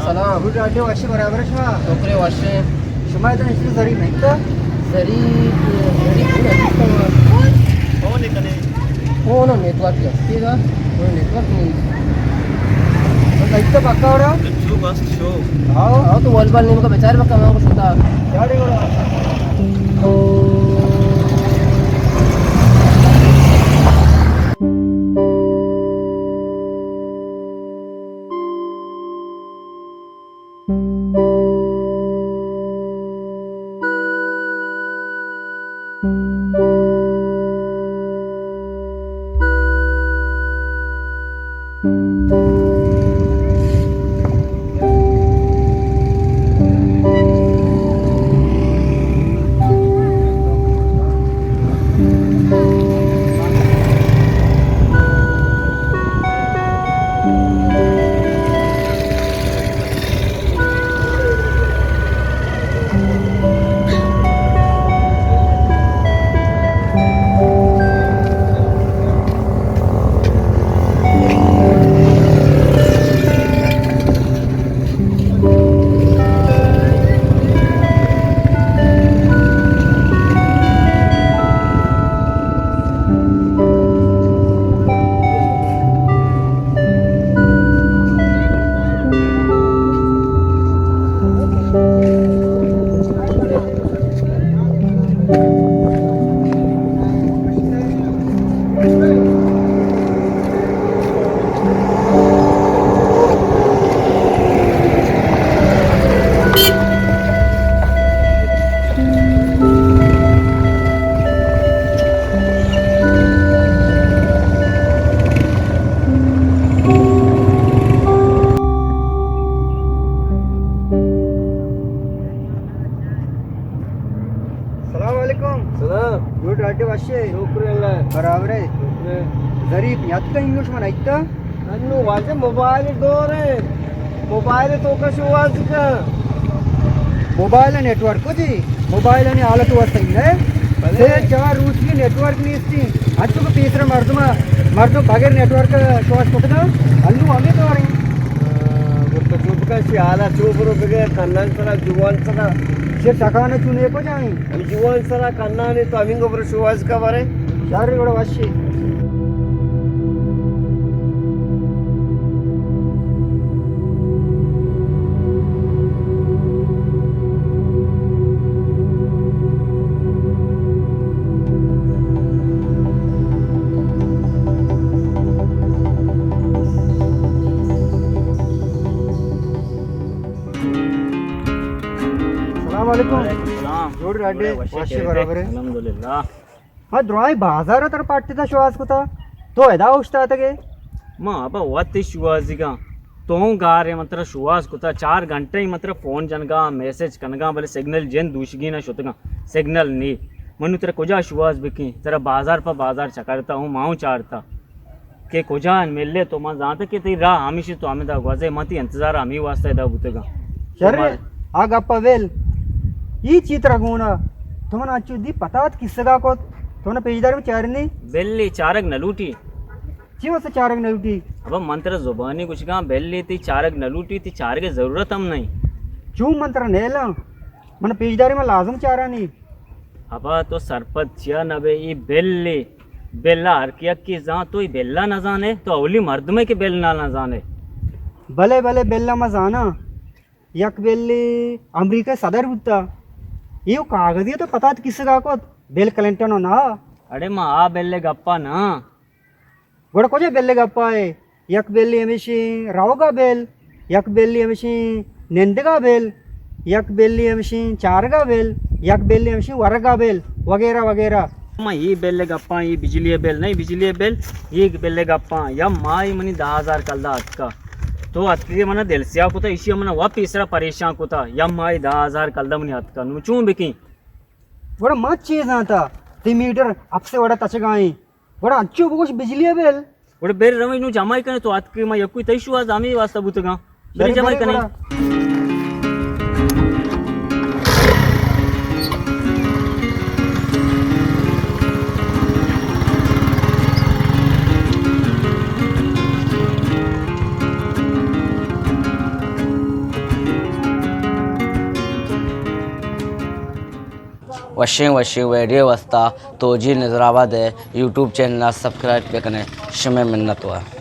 سلام۔ Good, radio وشے، برابر شما؟ شکر وشے۔ شما ادا اسے ظریف نہیں تو؟ ظریف، ظریف نہیں تو۔ کون ہے کنے؟ کون ہے؟ نیٹورک ہے۔ ٹھیک ہے۔ کوئی نیٹورک نہیں۔ تو کہیں تو پکا ہو رہا؟ شو بس شو۔ ہاں، ہاں، تو ول بال نیم کا بیچار پکا میں کو شتا۔ السلام علیکم۔ سلام۔ گڈ، راڈیو وشے؟ شکر اللہ۔ برابر ہے؟ شکر ہے۔ ظریف نیاتکا انگلش من ایتا؟ انو واجہ موبائل دور ہے۔ موبائل تو کا شواز کا؟ موبائل نیٹورک کو جی، موبائل نے حالت ہوا صحیح ہے۔ بلے۔ سے چار روچ کی نیٹورک نہیں اس کی۔ انچو کو تیسرا مردم، مردم بغیر نیٹورک شواز کو تھا۔ انو ہمیں دور ہے۔ ہاں، گڑا تو چپ کن، شی حالا چو برو بگے، کنن سرا، جوان سرا۔ شی ٹکانا چونے کو جائیں۔ ہم جوان سرا کنن تو ہمیں گو برو شواز کا بارے۔ شاری گڑا وشی۔ السلام علیکم۔ وعلیکم السلام۔ جوڑ راڈے، جوڑے، وشے وشے خیریت برابر ہے۔ الحمدللہ۔ ہاں، درائیں بازار تر پاٹی تا شواز کتا۔ تو ادا اوشتاتگے؟ ما ابا وت شوازیگاں۔ تو ہوں گارے من ترا شواز کتا۔ چار گھنٹہ من ترا فون جنگا، میسج کنگا، بلے سگنل جن دوشگی نہ شتگاں۔ سگنل نی۔ منو ترا کجا شواز بکیں؟ ترا بازار پہ بازار چکرتا ہوں، ماؤں چارتا۔ کہ کجا ان ملے تو من زانتا کہ تئی راہ ہمیشی تو ہمیں دا گوازے، من تئی انتظار ہمیں واسطہ ادا بوتگاں۔ شر، تو ما آ گپا ویل۔ ای چی ترا گونا؟ تو من اچو دی پتات کسگا کت۔ تو نہ پیجدار میں چارنی؟ بلی چارگ نہ لوٹی۔ چی واسطہ چارگ نہ لوٹی؟ ابا من ترا زبانی گوشگاں، بلی تی چارگ نہ لوٹی، تی چارگ ضرورت ہم نہیں۔ چون من ترا نیلاں؟ من پیجداری من لازم چارانی۔ ابا تو سرپد چیا نہ بے، ای بل ء، بل ء ہر کیک کی زان، تو ای بل ء نہ زانے، تو اولی مردمے کہ بل ء نہ زانے۔ بلے بلے بل ء ما زاناں، یک بل امریکہ صدر بوتا، ایو کاغذی تو پتات کسگا کت، بل کلنٹن و نا۔ اڑے ما آ بل ء گپا نا۔ گڑا کجا بل ء گپا ئے؟ یک بلی ہمیشی روگا بل، یک بلی ہمیشی نندگا بل، یک بلی ہمیشی چارگا بل، یک بلی ہمیشی ورگا بل، وغیرہ وغیرہ۔ من ای بل ء گپاں، ای بجلی ء بل نہیں، بجلی ء بل، ای بل ء گپاں۔ یا مائی منی دہ ہزار کلدار اتکا۔ تو اتکے منا دل سیاہ کتا، ایشی منا وا پیسرا پریشان کتا۔ یا مائی دہ ہزار کلدار منی اتکا۔ نو چون بکیں؟ گڑا ما چے زانتا؟ تی میٹر اپسے وڑا تچگائیں۔ گڑا انچو بگوش بجلی ء بل۔ گڑا بر رویں نوں جمع کنے، تو اتکے ما یکوئی تئی شوہاز ہمے واسطہ بوتگاں۔ بر جمع کنے۔ گڑا۔ وشیں وشیں ویڈیو واسطہ توجیل نظرآباد ءِ یوٹیوب چینل ءَ سبسکرائب بہ کن ئے۔ شمئے منت وار۔